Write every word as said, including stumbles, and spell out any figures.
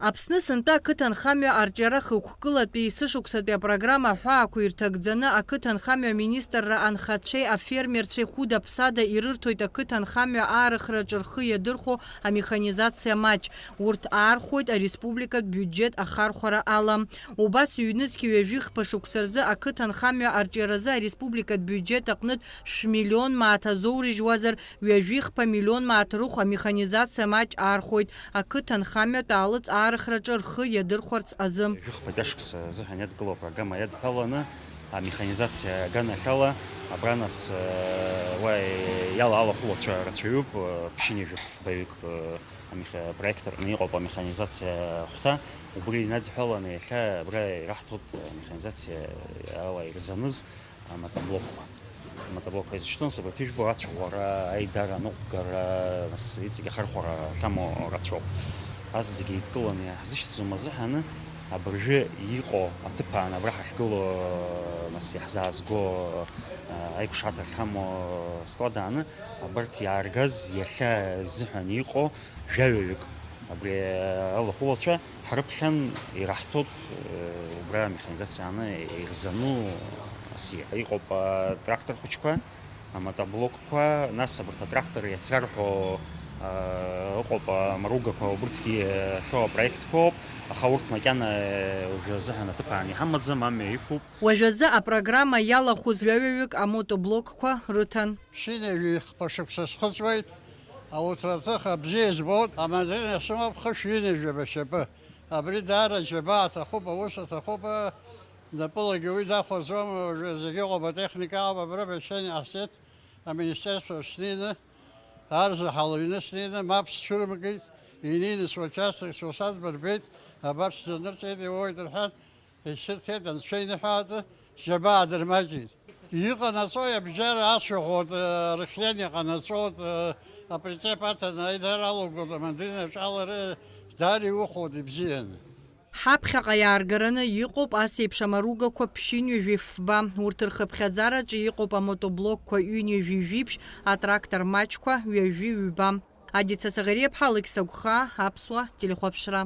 Аԥсны сынтәа ақыҭанхамҩа арҿиара хықәкылатәи есышықәсатәи апрограмма аҳәаақәа ирҭагӡаны ақыҭанхамҩа аминистрра анхацәеи афермерцәеи хәыда-ԥсада ирырҭоит ақыҭанхамҩа аарыхраҿы рхы иадырхәо амеханизациа маҷ. Урҭ аархәоит ареспубликатә биуџьет ахархәара ала. Убас ҩнызқь ҩажәихԥа шықәса рзы ақыҭанхамҩа арҿиаразы ареспубликатә биуџьет аҟнытә шә-миллион мааҭ азоурыжьуазар, ҩажәихԥа миллион мааҭ рыхә амеханизациа маҷ аархәоит, ақыҭанхамҩатә аалыҵ аарыхраҿы рхы иадырхәарц азы. Жәохәтәи ашықәса азыҳәан иадгылоу апрограмма иадҳәаланы, амеханизациа аганахьала, абра нас, э, уа иала алахәылацәа рацәаҩуп, э, ԥшьынҩажәи фбаҩык, э, амеха-, апроект аҟны иҟоуп амеханизациа ахәҭа, убри инадҳәаланы иахьа абра ираҳҭоит амеханизациа ала ирзаныз аматоблокқәа. Аматоблокқәа изышьҭоу, нас, абарҭ ижәбо ацәаӷәара, аидара, аныҟәгара, нас иҵегь ахархәара ахьамоу рацәоуп. Ас зегьы еидкыланы иаҳзышьҭӡом азыҳәаны, абыржәы иҟоу аҭыԥ аан абра ҳахьгылоу, нас иаҳзаазго, аиқәшаҳаҭра ахьамоу склад ааны, абарҭ иааргаз иахьа изыҳәан иҟоу жәаҩаҩык абри алахәылацәа ҳрыԥхьан, ираҳҭоит, э, убра амеханизациа ааны ирзану асиа. Иҟоуп атрактор хәыҷқәа, аматоблокқәа, нас абарҭ атрактор иацрарҳәо, э, ыҟоуп амаругақәа, убырҭгьы ахьоу апроектқәоуп, аха урҭ макьана, э, уажәы азыҳәан аҭыԥ аан иҳамаӡам, амҩа иқәуп. Уажәазы апрограмма иалахәыз жәаҩаҩык амотоблокқәа рыҭан. Ԥшьынҩажәи хԥа шықәса схыҵуеит. Ауҭраҭых абзиа збоит, амандарина сымоуп хышә ҩынҩажәа башьапы. Абри даара џьабаа аҭахуп, аус аҭахуп, напылагьы уи дахәаӡом, уажәы зегьы ыҟоуп, атехника ауп, абра обращение ҟасҵеит аминистерство снеины, арзаҳал аҩны снеины, мап сцәырымкит, инеины суачасток сусадба рбеит, абар сзанырҵеит, иуоит рҳәан, ишырҭеит, анцәа иныҳәа атәы, џьабаа дырмаҷит. Иҟанаҵои абџьар ацәаӷәоит, рыхлиан иҟанаҵоит, априцеп аҭаны аидара алагоит, амандарина аҿалара даара иухәоит ибзианы. Ҳаԥхьаҟа иааргараны иҟоуп ас еиԥш амаругақәа ԥшьынҩажәи фба. Урҭ рхыԥхьаӡараҿы иҟоуп амотоблокқәа ҩынҩажәи жәиԥшь, атрактор маҷқәа ҩажәи ҩба. Адица Саӷариаԥҳа, Алықьса Гәхаа, Аԥсуа телехәаԥшра.